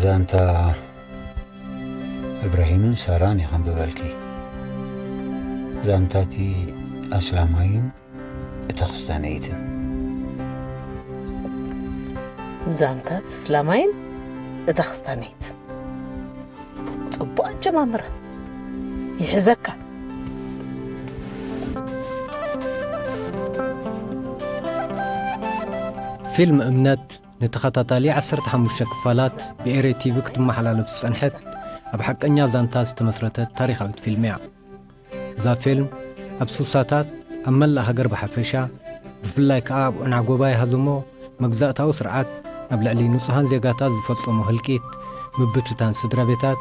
ዛንታ እብራሂምን ሳራን እየ ከንብበልኪ። ዛንታቲ ኣስላማይን እታ ክስታነይትን። ዛንታት እስላማይን እታ ክስታነይትን። ጽቡቕ ኣጀማምራ። ይሕዘካ። ፊልም እምነት ንተኸታታሊ ዓሰርተ ሓሙሽተ ክፋላት ብኤሪ ቲቪ ክትመሓላለፍ ዝጸንሐት ኣብ ሓቀኛ ዛንታ ዝተመስረተት ታሪኻዊት ፊልም እያ። እዛ ፊልም ኣብ ሱሳታት ኣብ መላእ ሃገር ብሓፈሻ ብፍላይ ከኣ ኣብ ዑና ጎባይ ሃዘሞ መግዛእታዊ ስርዓት ኣብ ልዕሊ ንጹሃን ዜጋታት ዝፈጸሞ ህልቂት፣ ምብትታን ስድራ ቤታት፣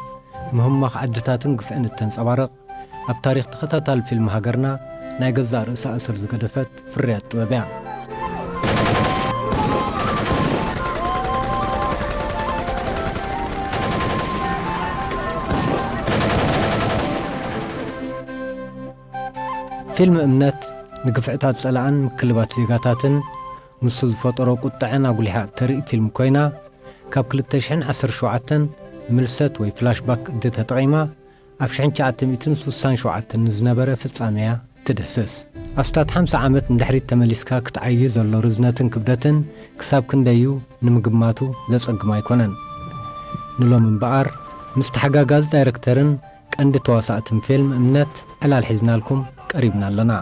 ምህማኽ ዓድታትን ግፍዕን እተንጸባርቕ ኣብ ታሪኽ ተኸታታሊ ፊልም ሃገርና ናይ ገዛእ ርእሳ ኣሰር ዝገደፈት ፍርያት ጥበብ እያ። ፊልም እምነት ንግፍዕታት ጸላእን ምክልባት ዜጋታትን ንሱ ዝፈጠሮ ቁጥዐን ኣጉሊሓ እተርኢ ፊልም ኮይና ካብ ክልተ ሽሕን ዓሰርተ ሸውዓተን ምልሰት ወይ ፍላሽባክ ቅዲ ተጠቒማ ኣብ ሽሕን ትሽዓተ ሚእትን ስሳን ሸውዓተን ንዝነበረ ፍጻመያ ትድህስስ። ኣስታት ሓምሳ ዓመት ንድሕሪት ተመሊስካ ክትዓዪ ዘሎ ርዝነትን ክብደትን ክሳብ ክንደይ'ዩ ንምግማቱ ዘጸግም ኣይኮነን። ንሎሚ እምበኣር ምስ ተሓጋጋዚ ዳይረክተርን ቀንዲ ተዋሳእትን ፊልም እምነት ዕላል ሒዝናልኩም ቀሪብና ኣሎና።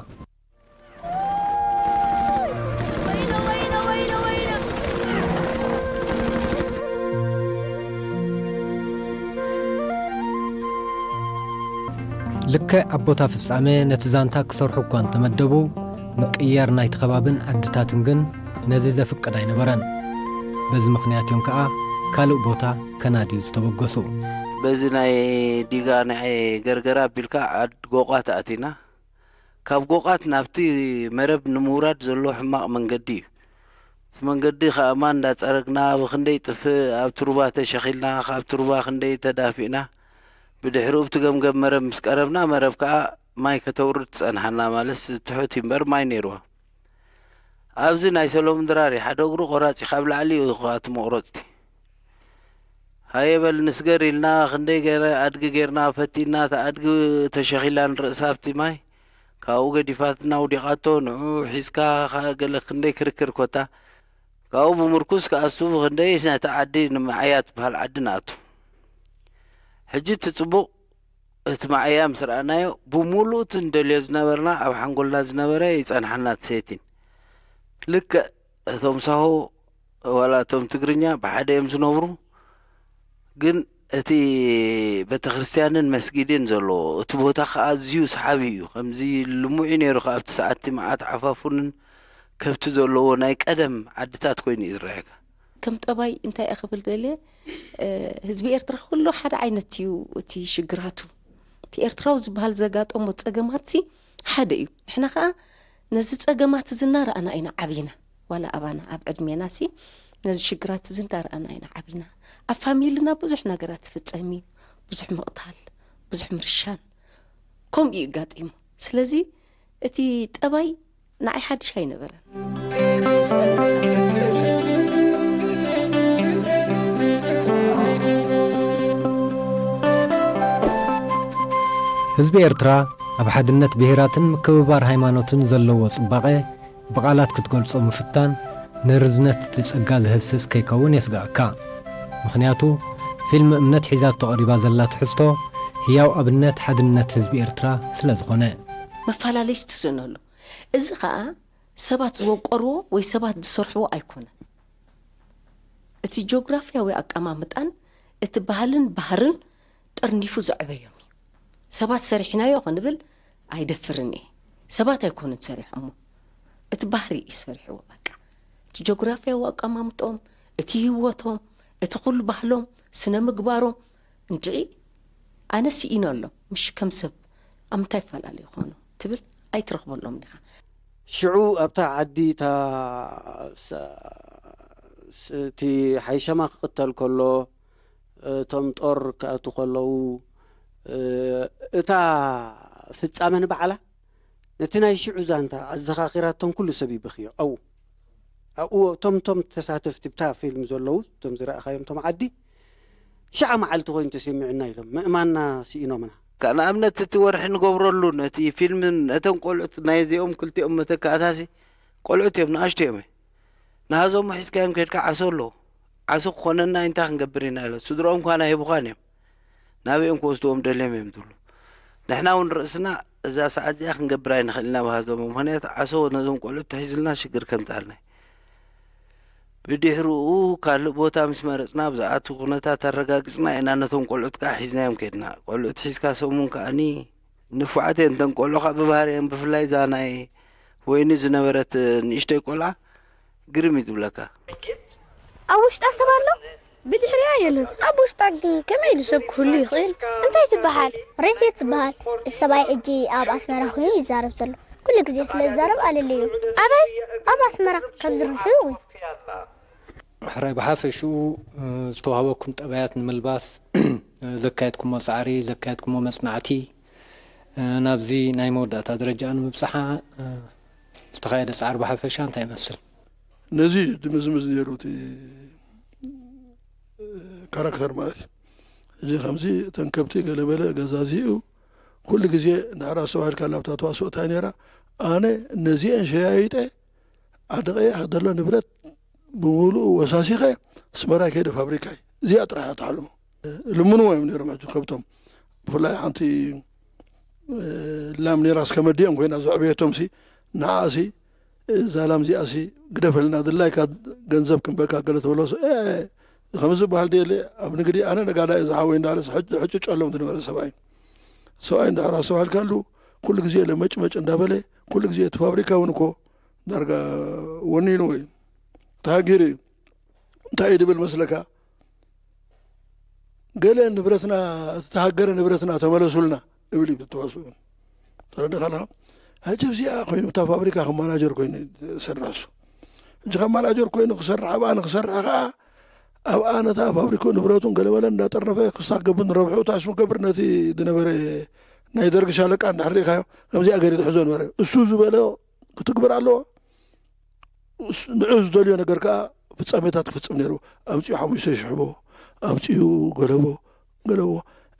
ልክዕ ኣብ ቦታ ፍጻመ ነቲ ዛንታ ክሰርሑ እኳ እንተመደቡ፣ ምቅይያር ናይቲ ከባብን ዓድታትን ግን ነዚ ዘፍቅድ ኣይነበረን። በዚ ምኽንያት እዮም ከኣ ካልእ ቦታ ከናድዩ ዝተበገሱ። በዚ ናይ ዲጋ ናይ ገርገራ ኣቢልካ ዓድ ጎቋት ኣቲና። ካብ ጎቓት ናብቲ መረብ ንምውራድ ዘሎ ሕማቕ መንገዲ እዩ። እቲ መንገዲ ከኣ ማይ እንዳጸረግና ብኽንደይ ጥፍእ ኣብቲ ሩባ ተሸኺልና፣ ካብቲ ሩባ ክንደይ ተዳፊእና፣ ብድሕሪኡ ኣብቲ ገምገም መረብ ምስ ቀረብና፣ መረብ ከኣ ማይ ከተውርድ ትጸንሓና፣ ማለትስ ትሑት እዩ እምበር ማይ ነይርዋ። ኣብዚ ናይ ሰሎሙን ድራር እዩ፣ ሓደ እግሩ ቆራጽ እዩ፣ ካብ ላዕሊ እዩ ከኣ እቲ መቑረጽቲ። ሃየ በል ንስገር ኢልና ክንደይ ገረ ኣድጊ ጌርና ፈቲና እታ ኣድጊ ተሸኺላ ንርእሳ ኣብቲ ማይ ካብኡ ገዲፋትና ውዲቓቶ ንዑ ሒዝካ ገለ ክንደይ ክርክር ኮታ ካብኡ ብምርኩስ ከኣሱ ብክንደይ ነታ ዓዲ ንመዓያ ትበሃል ዓዲ ንኣቱ። ሕጂ እቲ ጽቡቕ እቲ መዓያ ምስ ረኣናዮ ብሙሉእ እቲ ንደልዮ ዝነበርና ኣብ ሓንጎልና ዝነበረ ይጸንሓና እቲ ሴቲን። ልክዕ እቶም ሳሆ ዋላ እቶም ትግርኛ ብሓደ እዮም ዝነብሩ፣ ግን እቲ ቤተክርስትያንን መስጊድን ዘለዎ እቲ ቦታ ከዓ ኣዝዩ ሰሓቢ እዩ። ከምዚ ልሙዕ እዩ ነይሩ፣ ካብቲ ሰዓቲ መዓት ዓፋፉንን ከብቲ ዘለዎ ናይ ቀደም ዓድታት ኮይኑ እዩ ዝረኣየካ። ከም ጠባይ እንታይ እየ ክብል ደልየ፣ ህዝቢ ኤርትራ ኩሉ ሓደ ዓይነት እዩ እቲ ሽግራቱ። እቲ ኤርትራዊ ዝበሃል ዘጋጠሞ ጸገማትሲ ሓደ እዩ። ንሕና ከዓ ነዚ ጸገማት እዚ እናረኣና ኢና ዓቢና። ዋላ ኣባና ኣብ ዕድሜና ሲ ነዚ ሽግራት እዚ እንዳረኣና ኢና ዓቢና። ኣብ ፋሚልና ብዙሕ ነገራት ትፍጸም እዩ። ብዙሕ ምቕታል፣ ብዙሕ ምርሻን ከምኡ እዩ ኣጋጢሙ። ስለዚ እቲ ጠባይ ንዓይ ሓድሽ ኣይነበረን። ህዝቢ ኤርትራ ኣብ ሓድነት ብሄራትን ምክብባር ሃይማኖትን ዘለዎ ጽባቐ ብቓላት ክትገልጾ ምፍታን ንርዝነት እቲ ጸጋ ዘህስስ ከይከውን የስግኣካ። ምኽንያቱ ፊልም እምነት ሒዛቶ ቀሪባ ዘላ ትሕዝቶ ህያው ኣብነት ሓድነት ህዝቢ ኤርትራ ስለ ዝኾነ። መፈላለይ ስትስእነሉ። እዚ ኸኣ ሰባት ዝወቀርዎ ወይ ሰባት ዝሰርሕዎ ኣይኮነን። እቲ ጂኦግራፍያዊ ኣቀማምጣን እቲ ባህልን ባህርን ጠርኒፉ ዘዕበዮም እዩ። ሰባት ሰሪሕናዮ ክንብል ኣይደፍርን እየ። ሰባት ኣይኮኑን ሰሪሖሞ፣ እቲ ባህሪ እዩ ሰሪሕዎ። በቃ እቲ ጆግራፍያዊ ኣቀማምጦም፣ እቲ ህይወቶም፣ እቲ ኩሉ ባህሎም፣ ስነ ምግባሮም እንድዒ ኣነ ስኢነ ኣሎ ምሽ ከም ሰብ ኣብ ምንታይ ይፈላለዩ ይኾኑ ትብል ኣይትረኽበሎም ዲኻ። ሽዑ ኣብታ ዓዲ እታ እቲ ሓይሸማ ክቕተል ከሎ እቶም ጦር ክኣቱ ከለዉ እታ ፍጻመ ንባዕላ ነቲ ናይ ሽዑ ዛንታ ኣዘኻኺራቶም ኩሉ ሰብ ይበኽዮ ኣብኡ ኣብኡ እቶም እቶም ተሳተፍቲ ብታ ፊልም ዘለዉ እቶም ዝረኣኻዮም እቶም ዓዲ ሽዓ መዓልቲ ኮይኑ ተሰሚዑና ኢሎም ምእማንና ስኢኖምና። ንኣብነት እቲ ወርሒ ንገብረሉ ነቲ ፊልምን ነቶም ቆልዑት ናይዚኦም ክልቲኦም መተካእታሲ ቆልዑት እዮም ንኣሽቱ እዮም ናሃዞሞ ሒዝካዮም ከድካ ዓሶ ኣለዎ ዓሶ ክኾነና እንታይ ክንገብር ኢና ኢሎ ስድሮኦም ኳና ሂቡኻን እዮም ናበይ እዮም ክወስድዎም ደልዮም እዮም ትብሉ ንሕና እውን ርእስና እዛ ሰዓት እዚኣ ክንገብር ኣይንኽእል ኢና ብሃዞሞ ምኽንያቱ ዓሶ ነዞም ቆልዑት ተሒዙልና ሽግር ከምፅኣልና እዩ ብድሕርኡ ካልእ ቦታ ምስ መረፅና ብዝኣቱ ኩነታት ኣረጋጊፅና ኢና ነቶም ቆልዑት ከዓ ሒዝናዮም ከድና ቆልዑት ሒዝካ ሰሙን ከዓኒ ንፉዓት እየን እተን ቆልዑ ከዓ ብባህሪአን ብፍላይ እዛ ናይ ወይኒ ዝነበረት ንእሽተይ ቆልዓ ግርም እዩ ዝብለካ። ኣብ ውሽጣ ሰብ ኣሎ? ብድሕሪኣ የለን። ኣብ ውሽጣ ግን ከመይ ኢሉ ሰብ ክህሉ ይኽእል? እንታይ ትበሃል? ሬድዮ ትበሃል። እቲ ሰብኣይ ሕጂ ኣብ ኣስመራ ኮይኑ ይዛረብ ዘሎ። ኩሉ ግዜ ስለ ዝዛረብ ኣለለዮ። ኣበይ? ኣብ ኣስመራ። ካብዚ ርሑቕ እዩ። ሕራይ ብሓፈሽኡ ዝተዋህበኩም ጠባያት ንምልባስ ዘካየድኩሞ ጻዕሪ፣ ዘካየድኩሞ መጽናዕቲ ናብዚ ናይ መወዳእታ ደረጃኣ ንምብጽሓ ዝተኻየደ ጻዕሪ ብሓፈሻ እንታይ ይመስል? ነዚ ድምዝምዝ ነይሩ እቲ ካራክተር ማለት እዩ። እዚ ከምዚ እተን ከብቲ ገለመለ ገዛዚኡ ኩሉ ግዜ እንድሕር ኣስተባሂልካ ላብታ ተዋስኦ እንታይ ነይራ ኣነ ነዚአን ሸያይጠ ዓዲ ቀይሕ ዘሎ ንብረት ብምሉኡ ወሳሲኸ ኣስመራ ከይደ ፋብሪካ እዩ እዚኣ ጥራሕ እያ ተሓልሙ ልምንዎ እዮም ነይሮም ሕጂ ከብቶም ብፍላይ ሓንቲ ላም ነይራ እስከ መዲኦም ኮይና ዘዕበየቶም ሲ ንዓኣ ሲ እዛ ላም እዚኣ ሲ ግደፈልና ድላይካ ገንዘብ ክንበካ ገለ ተበሎ ከምዚ ዝበሃል ደየለ ኣብ ንግዲ ኣነ ነጋዳ እየ ዝሓወይ እንዳለ ሕጭጨሎም ዝነበረ ሰብኣይ ሰብኣይ እንዳሕራ ሰብሃልካሉ ኩሉ ግዜ ለመጭመጭ እንዳበለ ኩሉ ግዜ እቲ ፋብሪካ እውን እኮ ዳርጋ ወኒንዎ እዩ ተሃጊሩ እዩ እንታይ እዩ ድብል መስለካ ገለ ንብረትና ዝተሃገረ ንብረትና ተመለሱልና እብል እዩ ተዋስኡ ተረዲኻ ኣለኻ ሕጂ ኣብዚኣ ኮይኑ እታ ፋብሪካ ከም ማናጀር ኮይኑ ዝሰርሕ እሱ ሕጂ ከም ማናጀር ኮይኑ ክሰርሕ ኣብኣ ንክሰርሕ ከዓ ኣብኣ ነታ ፋብሪክኡ ንብረቱን ገለመለ እንዳጠረፈ ክሳብ ገብር ንረብሑ ታሽሙ ገብር ነቲ ዝነበረ ናይ ደርጊ ሻለቃ እንዳሕር ሪኢኻዮ ከምዚኣ ገይሩ ዝሕዞ ነበረ እሱ ዝበሎ ክትግበር ኣለዎ ንዑ ዝደልዮ ነገር ከዓ ፍጻሜታት ክፍጽም ነይሩ ኣምፅኡ ሓሙሽተ ሽሕቦ ኣምፅኡ ገለቦ ገለቦ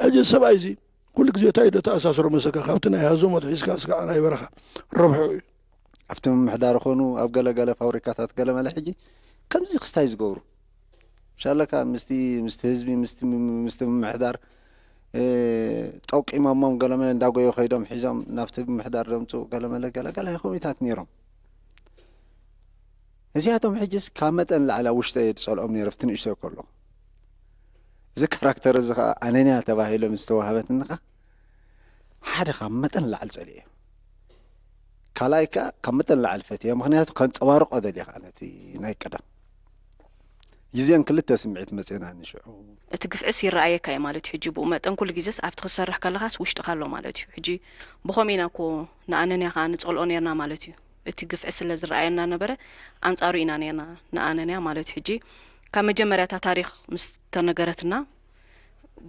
ሕጂ ሰብኣይ እዚ ኩሉ ግዜ እንታይ ዶ ተኣሳስሮ መሰካ ካብቲ ናይ ሃዞ መትሒዝካ ስጋዓ ናይ በረኻ ረብሑ እዩ ኣብቲ ምምሕዳር ኾኑ ኣብ ገለገለ ፋብሪካታት ገለመለ ሕጂ ከምዚ ክስታይ ዝገብሩ ሻለካ ምስቲ ምስቲ ህዝቢ ምስቲ ምስቲ ምምሕዳር ጠቂሞሞም ገለመለ እንዳጎዩ ከይዶም ሒዞም ናብቲ ምምሕዳር ዘምፅኡ ገለመለ ገለገለ ኮሚታት ነይሮም እዚኣቶም ሕጅስ ካብ መጠን ላዕሊ ኣብ ውሽጠ እየ ዝፀልኦም ነይረ ኣብቲ ንእሽተይ ከሎ እዚ ካራክተር እዚ ከዓ ኣነንያ ተባሂሎም ዝተዋህበትኒ ከዓ ሓደ ካብ መጠን ላዕሊ ፀልኤ ካልኣይ ከዓ ካብ መጠን ላዕሊ ፈትየ ምክንያቱ ከንፀባርቆ ደልየ ከዓ ነቲ ናይ ቀደም ግዜን ክልተ ስምዒት መፅና ንሽዑ እቲ ግፍዕስ ይረኣየካ እዩ ማለት እዩ ሕጂ ብኡ መጠን ኩሉ ግዜስ ኣብቲ ክትሰርሕ ከለኻስ ውሽጥኻ ኣሎ ማለት እዩ ሕጂ ብኸምኡ ኢና እኮ ንኣነንያ ከዓ ንፀልኦ ነርና ማለት እዩ እቲ ግፍዒ ስለ ዝረኣየና ነበረ ኣንፃሩ ኢና ነርና ንኣነንያ ማለት እዩ ሕጂ ካብ መጀመርያ እታ ታሪኽ ምስ ተነገረትና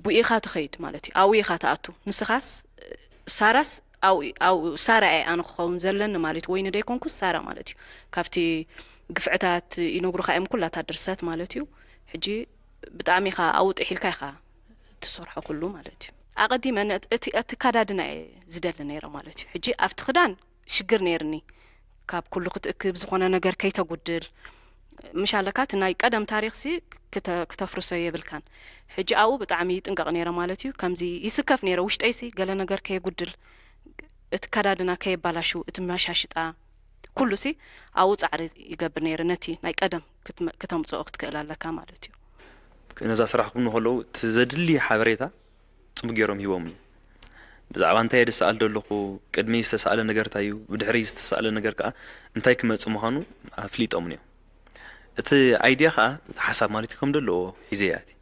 ብኡ ኢኻ ትኸይድ ማለት እዩ ኣብኡ ኢኻ ትኣቱ ንስኻስ ሳራስ ኣብኡ ኣብኡ ሳራ እየ ኣነ ክኸውን ዘለኒ ማለት እዩ ወይኒ ደይኮንኩስ ሳራ ማለት እዩ ካብቲ ግፍዕታት ይነግሩኻ እዮም ኩላታ ድርሰት ማለት እዩ ሕጂ ብጣዕሚ ኢኻ ኣብኡ ጥሒልካ ኢኻ ትሰርሖ ኩሉ ማለት እዩ ኣቐዲመ ነ-፣ እቲ ኣከዳድና እየ ዝደሊ ነይረ ማለት እዩ። ሕጂ ኣብቲ ክዳን ሽግር ነይርኒ። ካብ ኩሉ ክትእክብ፣ ዝኾነ ነገር ከይተጉድል፣ ምሽ ኣለካ እቲ ናይ ቀደም ታሪኽሲ ክተ-፣ ክተፍርሶ የብልካን። ሕጂ ኣብኡ ብጣዕሚ ይጥንቀቕ ነይረ ማለት እዩ። ከምዚ ይስከፍ ነይረ፣ ውሽጠይሲ ገለ ነገር ከየጉድል፣ እቲ ኣከዳድና ከየባላሹ፣ እቲ መሻሽጣ፣ ኩሉሲ ኣብኡ ጻዕሪ ይገብር ነይረ። ነቲ ናይ ቀደም ክትመ-፣ ክተምጽኦ ክትክእል ኣለካ ማለት እዩ። ነዛ ስራሕ ክብሉ ከለዉ እቲ ዘድሊ ሓበሬታ ጽቡቅ ገይሮም ሂቦምኒ። ብዛዕባ እንታይ እየ ዝሰኣል ዘለኹ፣ ቅድሚ ዝተሰኣለ ነገር እንታይ እዩ፣ ብድሕሪ ዝተሰኣለ ነገር ከኣ እንታይ ክመጽእ ምዃኑ ኣፍሊጦምኒ እዮም። እቲ ኣይድያ ከኣ፣ እቲ ሓሳብ ማለት እዩ፣ ከም ዘለዎ ሒዘ እየ ኣትየ።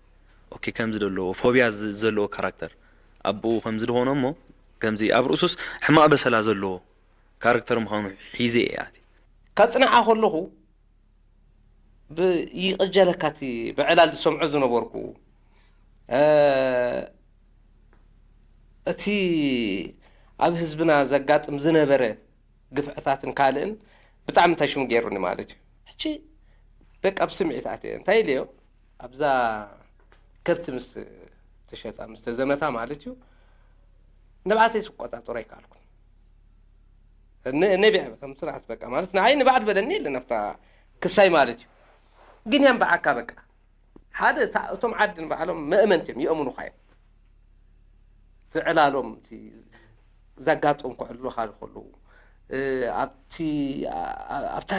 ኦኬ፣ ከምዚ ዘለዎ ፎብያ ዝ-፣ ዘለዎ ካራክተር ኣቦኡ ከምዚ ዝኾነ እሞ፣ ከምዚ ኣብ ርእሱስ ሕማቕ በሰላ ዘለዎ ካራክተር ምዃኑ ሒዘ እየ ኣትየ። ከጽንዓ ከለኹ ብ-፣ ይቕጀለካ እቲ ብዕላል ዝሰምዖ ዝነበርኩ፣ እ፣ እቲ ኣብ ህዝብና ዘጋጥም ዝነበረ ግፍዕታትን ካልእን ብጣዕሚ እንታይ ሽሙ ገይሩኒ ማለት እዩ። ሕጂ በቃ ብስምዒት ኣትየ። እንታይ ኢለዮ? ኣብዛ ከብቲ ምስ ተሸጣ፣ ምስ ተዘመታ ማለት እዩ፣ ንብዓተይ ክቆጻጸሮ ኣይከኣልኩን። ነ-፣ ነቢዐ ከም ስርዓት በቃ ማለት ንዓይ ንባዕድ በለኒ የለን ኣብታ ክሳይ ማለት እዩ። ግን የንብዓካ በቃ። ሓደ እታ-፣ እቶም ዓዲ ንባዕሎም መእመንቲ እዮም፣ ይእምኑኻ እዮም። ዝዕላሎም እቲ ዘጋጥም ክዕልሉኻ ዝኽእሉ፣ እ፣ ኣብቲ፣ ኣ-፣ ኣብታ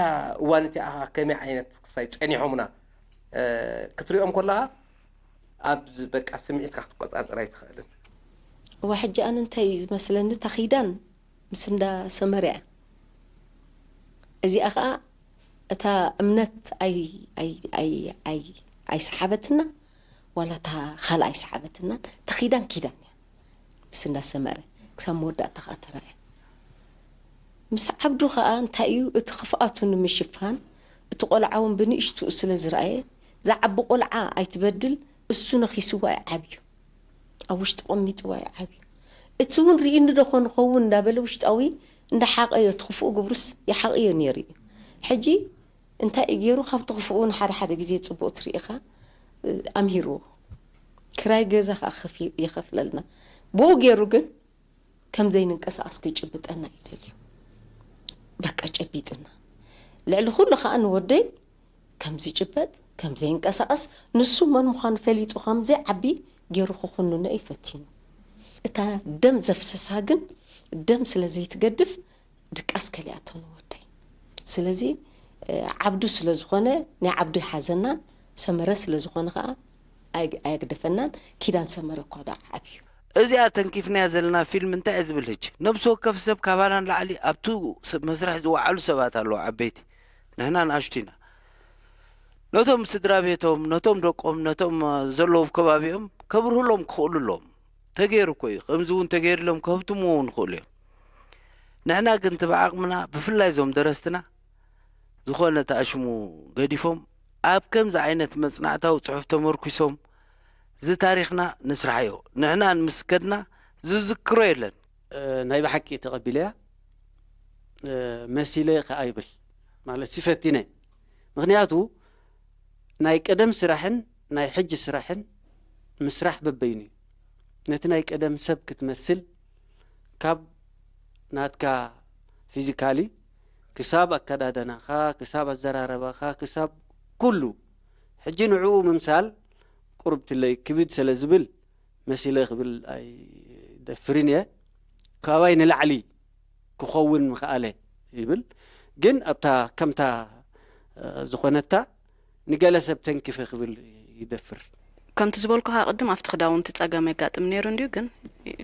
እዋን እቲኣ ከመይ ዓይነት ክሳይ ጸኒሖምና፣ እ፣ ክትሪኦም ከለኻ ኣብ በቃ ስምዒትካ ክትቆጻጸር ኣይትኽእልን። እዋ ሕጂ ኣነ እንታይ እዩ ዝመስለኒ እታ ኺዳን ምስ እንዳ ሰመረ እያ። እዚኣ ኸኣ እታ እምነት ኣይ-፣ ኣይ-፣ ኣይ-፣ ኣይ-፣ ኣይሰሓበትና ዋላ እታ ኻልኣ ኣይሰሓበትናን። እታ ኺዳን ኪዳን እያ ምስ እንዳ ሰመረ ክሳብ መወዳእታ ኸኣ ተራእያ። ምስ ዓብዱ ኸኣ እንታይ እዩ እቲ ኽፍኣቱ ንምሽፋን እቲ ቖልዓ እውን ብንእሽትኡ ስለ ዝረኣየ ዝዓቢ ቖልዓ ኣይትበድል እሱ ነኺስዋ እዩ ዓብዩ። ኣብ ውሽጢ ቆሚጥዋ እዩ ዓብዩ። እቲ እውን ርኢኒ ዶ ኾን ኸውን እንዳበለ ውሽጣዊ እንዳሓቐዮ እቲ ክፉእ ግብሩስ ይሓቕዮ ነይሩ እዩ። ሕጂ እንታይ እዩ ገይሩ? ካብቲ ክፉእ እውን ሓደ ሓደ ግዜ ጽቡቕ ትርኢ ኢኻ፣ ኣምሂርዎ። ክራይ ገዛ ከዓ ከፊ-፣ ይኸፍለልና። ብኡ ገይሩ ግን ከም ዘይንንቀሳቐስ ክጭብጠና ይደልዩ። በቃ ጨቢጥና። ልዕሊ ኩሉ ከዓ ንወደይ ከም ዝጭበጥ፣ ከም ዘይንቀሳቐስ፣ ንሱ መን ምዃኑ ፈሊጡ ከም ዘይዓቢ ገይሩ ክኹንኖ እዩ ፈቲኑ። እታ ደም ዘፍሰሳ ግን ደም ስለ ዘይትገድፍ ድቃስ ከሊኣቶ ንወደይ። ስለዚ ዓብዱ ስለ ዝኾነ ናይ ዓብዱ ይሓዘናን ሰመረ ስለ ዝኾነ ከዓ ኣየግደፈናን። ኪዳን ሰመረ እኳ ደኣ ዓብዩ። እዚኣ ተንኪፍናያ ዘለና ፊልም እንታይ እያ ዝብል ህጂ? ነብሲ ወከፍ ሰብ ካባና ንላዕሊ ኣብቱ መስርሕ ዝወዓሉ ሰባት ኣለዉ ዓበይቲ። ንሕና ንኣሽቱ ኢና። ነቶም ስድራ ቤቶም፣ ነቶም ደቆም፣ ነቶም ዘለዉ ከባቢኦም ከብርህሎም ክኽእሉ ኣለዎም። ተገይሩ እኮ እዩ። ከምዚ እውን ተገይርሎም ከህብትምዎ እውን ይኽእሉ እዮም። ንሕና ግን እቲ ብዓቕምና ብፍላይ እዞም ደረስትና ዝኾነ ተኣሽሙ ገዲፎም ኣብ ከምዚ ዓይነት መጽናዕታዊ ጽሑፍ ተመርኲሶም እዚ ታሪኽና ንስርሓዮ። ንሕና ምስ ከድና ዝዝክሮ የለን። ናይ ብሓቂ ተቐቢለያ መሲለ ከኣ ይብል ማለት ሲ ፈቲነ ምኽንያቱ ናይ ቀደም ስራሕን ናይ ሕጂ ስራሕን ምስራሕ በበይኑ እዩ። ነቲ ናይ ቀደም ሰብ ክትመስል ካብ ናትካ ፊዚካሊ ክሳብ ኣከዳደናኻ ክሳብ ኣዘራረባኻ ክሳብ ኩሉ ሕጂ ንዕኡ ምምሳል ቁርብትለይ ክብድ ስለ ዝብል መሲለ ክብል ኣይደፍርን እየ። ካባይ ንላዕሊ ክኸውን ምኽኣለ ይብል። ግን ኣብታ ከምታ ዝኾነታ ንገለ ሰብ ተንኪፈ ክብል ይደፍር። ከምቲ ዝበልኩኻ ቅድም ኣብቲ ክዳውንቲ ጸገም የጋጥም ነይሩ እንድዩ፣ ግን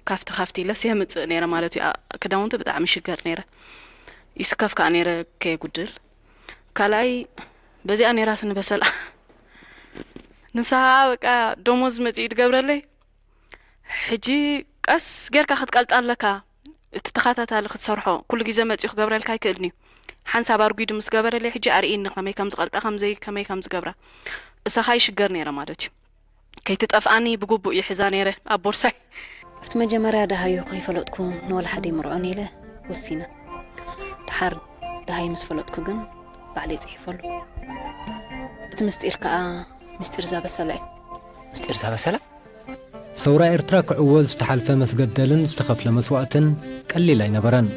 ካብቲ ካብቲ ኢለስ የምጽእ ነይረ ማለት እዩ። ክዳውንቲ ብጣዕሚ ሽገር ነይረ፣ ይስከፍ ከዓ ነይረ ከየጉድል። ካልኣይ በዚኣ ነይራትኒ በሰላ ንሳ በቃ ደሞዝ መጺኡ ትገብረለይ። ሕጂ ቀስ ጌርካ ክትቀልጣ ኣለካ። እቲ ተኸታታሊ ክትሰርሖ ኩሉ ግዜ መጺኡ ክገብረልካ ኣይክእልን እዩ። ሓንሳብ ኣርጒዱ ምስ ገበረለይ ሕጂ ኣርእይኒ ከመይ ከም ዝቐልጣ ከምዘይ ከመይ ከም ዝገብራ። እሳኻ ይሽገር ነይረ ማለት እዩ። ከይትጠፍኣኒ ብግቡእ ይሕዛ ነይረ ኣብ ቦርሳይ። ኣብቲ መጀመርያ ደሃዩ ከይፈለጥኩ ንወላ ሓደ ይምርዖን ኢለ ወሲነ። ደሓር ደሃዩ ምስ ፈለጥኩ ግን ባዕለይ ጽሒፈሉ። እቲ ምስጢር ከኣ ምስጢር ዛበሰላ እዩ። ምስጢር ዛበሰላ? ሰውራ ኤርትራ ክዕወት ዝተሓልፈ መስገደልን ዝተኸፍለ መስዋእትን ቀሊል ኣይነበረን።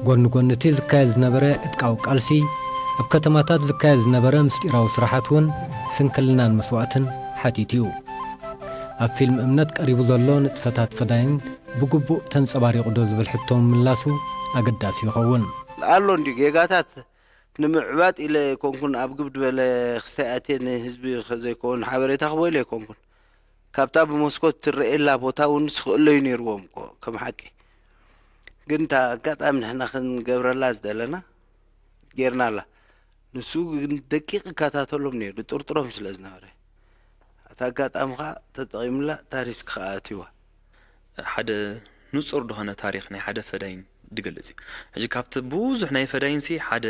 ጎኒ ጎኒ እቲ ዝካየድ ዝነበረ ዕጥቃዊ ቃልሲ፣ ኣብ ከተማታት ዝካየድ ዝነበረ ምስጢራዊ ስራሓት እውን ስንክልናን መስዋእትን ሓቲቱ እዩ። ኣብ ፊልም እምነት ቀሪቡ ዘሎ ንጥፈታት ፈዳይን ብግቡእ ተንጸባሪቑ ዶ ዝብል ሕቶ ምምላሱ ኣገዳሲ ይኸውን። ኣሎ እንድዩ ጌጋታት ንምዕባጥ ኢለ ኣይኮንኩን፣ ኣብ ግብ ዝበለ ክስታይ ኣትየ ንህዝቢ ከዘይከውን ሓበሬታ ክቦ ኢለ ኣይኮንኩን። ካብታ ብመስኮት ትረኤላ ቦታ እውን ስኽእለዩ ነይርዎም እኮ ከም ሓቂ። ግን እታ ኣጋጣሚ ንሕና ክንገብረላ ዝደለና ጌርናላ። ንሱ ግን ደቂቕ ይከታተሎም ነይሩ፣ ጥርጥሮም ስለ ዝነበረ። እታ ኣጋጣሚ ኸዓ ተጠቒምላ እታ ሪስክ ኸዓ ኣትይዋ። ሓደ ንጹር ዝኾነ ታሪኽ ናይ ሓደ ፈዳይን ዝገልጽ እዩ። ሕጂ ካብቲ ብዙሕ ናይ ፈዳይንሲ ሓደ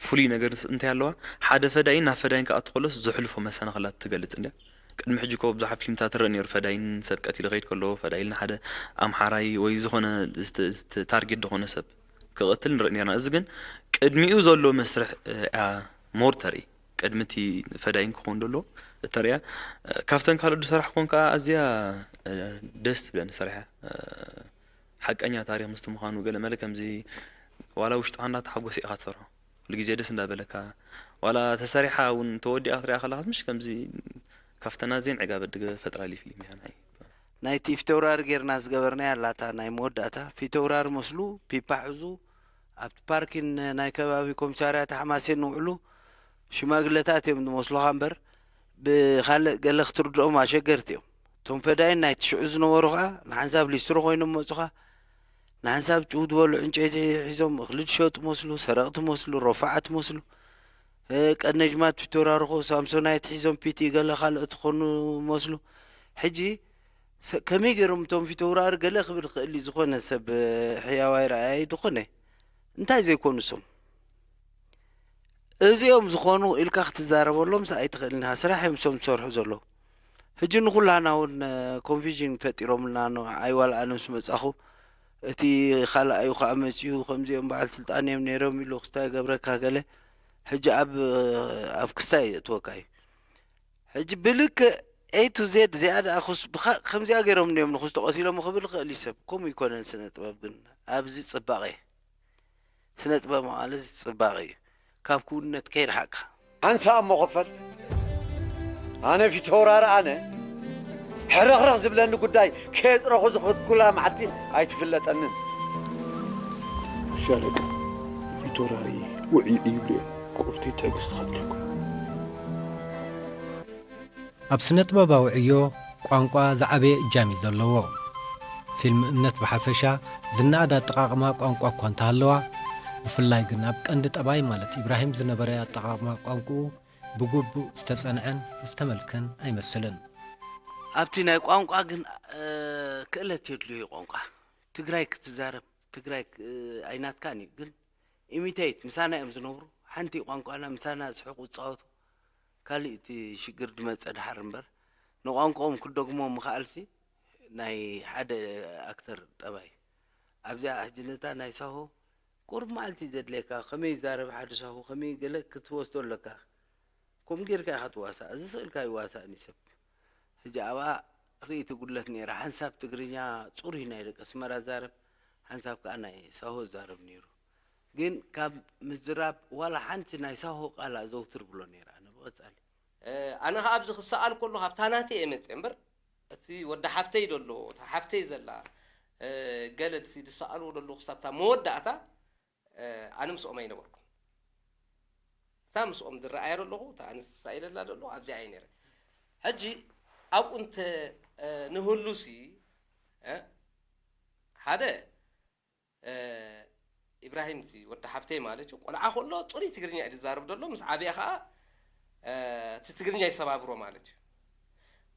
ፍሉይ ነገር ስ-፣ እንታይ ኣለዋ? ሓደ ፈዳይን ናብ ፈዳይን ክኣቱ ከሎስ ዘሕልፎ መሰናኽላት ትገልጽ እንድያ። ቅድሚ ሕጂ እኮ ብዙሓት ፊልምታት ትረአ ነይሩ። ፈዳይን ሰብ ቀቲሉ ከይድ ከሎ፣ ፈዳይን ሓደ ኣምሓራይ ወይ ዝኾነ ዝተ-፣ ዝተ-፣ ታርጌት ዝኾነ ሰብ ክቐትል ንርኢ ነርና። እዚ ግን ቅድሚኡ ዘሎ መስርሕ፣ እ፣ እያ ሞር ተርኢ። ቅድሚ እቲ ፈዳይን ክኸውን ደሎ እተርእያ። እ፣ ካብተን ካልኦት ዝሰራሕኩወን ከኣ ኣዝያ፣ እ፣ ደስ ትብለኒ ሰሪሐ። እ፣ ሓቀኛ ታሪኽ ምስቲ ምዃኑ ገለ መለ ከምዚ ዋላ ውሽጥኻ እንዳተሓጎሰ ኢኻ ትሰርሖ። ኩሉ ግዜ ደስ እንዳበለካ። ዋላ ተሰሪሓ እውን ተወዲኣ ክትሪኣ ከለኻ ምሽ ከምዚ ካብተን ኣዝየን ዕጋበት ዝፈጥራሊ ፊልም እያ ንዓይ። ናይቲ ፊተውራሪ ጌርና ዝገበርናያ ኣላታ ናይ መወዳእታ። ፊተውራሪ መስሉ ፒፓ ሑዙ ኣብቲ ፓርኪን ናይ ከባቢ ኮሚሳርያት ሓማሴን ንውዕሉ ሽማግለታት እዮም ዝመስሉኻ እምበር ብኻልእ ገለ ክትርድኦም ኣሸገርቲ እዮም። እቶም ፈዳይን ናይቲ ሽዑ ዝነበሩ ኸዓ ንሓንሳብ ሊስትሮ ኮይኖም መጹኻ፣ ንሓንሳብ ጭው ዝበሉ ዕንጨይቲ ሒዞም እኽሊ ዝሸጡ መስሉ፣ ሰረቕቲ መስሉ፣ ረፋዓት መስሉ። እ፣ ቀነጅማት ፊተውራሪ ኸ ሳምሶናይት ሒዞም ፒቲ ገለ ካልኦት ዝኾኑ መስሉ። ሕጂ ሰ-፣ ከመይ ገይሮም እቶም ፊተውራሪ ገለ ክብል ክእል እዩ ዝኾነ ሰብ፣ እ፣ ሕያዋይ ረኣያይ ዝኾነ እንታይ ዘይኮኑ እሶም? እዚኦም ዝኾኑ ኢልካ ክትዛረበሎምስ ኣይትኽእልን ኢኻ። ስራሕ እዮም እሶም ዝሰርሑ ዘለዉ። ሕጂ ንኹላህና እውን፣ እ፣ ኮንፊዥን ፈጢሮምልና ንዓይ ዋላ ኣነ ምስ መጻኹ፣ እቲ ካልኣዩ ኸዓ መጺኡ፣ ከምዚኦም በዓል ስልጣን እዮም ነይሮም ኢሉ ክስታይ ገብረካ ገለ፣ ሕጂ ኣብ፣ ኣብ ክስታይ የእትወካ እዩ። ሕጂ ብልክዕ ኤ ቱ ዜድ እዚኣ ደኣ ኹስ ብኸ-፣ ከምዚኣ ገይሮም እንድዮም ንኹስ ተቐቲሎም ክብል ይኽእል እዩ ሰብ። ከምኡ ይኮነን ስነ ጥበብ ግን። ኣብዚ ጽባቐ። ስነ ጥበብ ማለት ጽባቐ እዩ። ካብ ክውንነት ከይረሓቕካ። ሓንሳእ እሞ ክፈል። ኣነ ፊተውራሪ ኣነ ሕርኽርኽ ዝብለኒ ጉዳይ ከየጽረኹ ዝኸድኩላ መዓልቲ ኣይትፍለጠንን። ሻለቃ፣ ፊተውራሪ ውዕይ ይብሉ እዮም። ቁርተይ ትዕግስቲ ከድልየኩም። ኣብ ስነ ጥበባዊ ዕዮ ቋንቋ ዝዓበየ እጃም እዩ ዘለዎ። ፊልም እምነት ብሓፈሻ ዝነኣድ ኣጠቓቕማ ቋንቋ እኳ እንተሃለዋ፣ ብፍላይ ግን ኣብ ቀንዲ ጠባይ ማለት ኢብራሂም ዝነበረ ኣጠቓቕማ ቋንቋኡ ብግቡእ ዝተጸንዐን ዝተመልከን ኣይመስልን። ኣብቲ ናይ ቋንቋ ግን፣ እ፣ ክእለት የድልዮ እዩ ቋንቋ። ትግራይ ክትዛረብ፣ ትግራይ ክ-፣ ኣይናትካን እዩ፣ ግን ኢሚቴት ምሳና እዮም ዝነብሩ። ሓንቲ ቋንቋና ምሳና ዝስሕቁ ዝጻወቱ። ካልእ እቲ ሽግር ድመጸ ድሓር እምበር፣ ንቋንቋኦም ክደግሞ ምኽኣልሲ ናይ ሓደ ኣክተር ጠባይ። ኣብዚኣ ሕጂ ነታ ናይ ሳሆ ቁሩብ መዓልቲ ዘድልየካ፣ ከመይ ይዛረብ ሓደ ሳሆ፣ ከመይ ገለ ክትወስዶ ኣለካ። ከምኡ ጌርካ ኢኻ ትዋሳእ። እዚ ስእልካ ኣይዋሳእን እዩ ሰብ። ሕጂ ኣብኣ ርእይቲ ጉድለት ነይራ። ሓንሳብ ትግርኛ ጽሩይ ናይ ደቂ ኣስመራ ዛረብ፣ ሓንሳብ ከኣ ናይ ሳሆ ዛረብ ነይሩ። ግን ካብ ምዝራብ ዋላ ሓንቲ ናይ ሳሆ ቃል ኣዘውትር ብሎ ነይረ ኣነ ብቐጻሊ። እ፣ ኣነ ኸኣ ኣብዚ ክሰኣል ከሎ ካብታ ናተይ እየ መጽየ እምበር፣ እቲ ወዲ ሓፍተይ ደሎ፣ እታ ሓፍተይ ዘላ፣ እ፣ ገለ ድሲ ድሰኣልዎ ደሎ ክሳብ እታ መወዳእታ፣ እ፣ ኣነ ምስኦም ኣይነበርኩን። እታ ምስኦም ድረኣየ ደለኹ፣ እታ ኣነ ዝሳኢለላ ደሎ ኣብዚኣ እየ ነይረ። ሕጂ ኣብኡ እንተ፣ እ፣ ንህሉሲ፣ እ፣ ሓደ እ፣ ኢብራሂም እቲ ወዲ ሓፍተይ ማለት እዩ። ቆልዓ ከሎ ጽሩይ ትግርኛ እዩ ዝዛረብ ዘሎ፣ ምስ ዓብየ ኸኣ፣ እ፣ እቲ ትግርኛ ይሰባብሮ ማለት እዩ።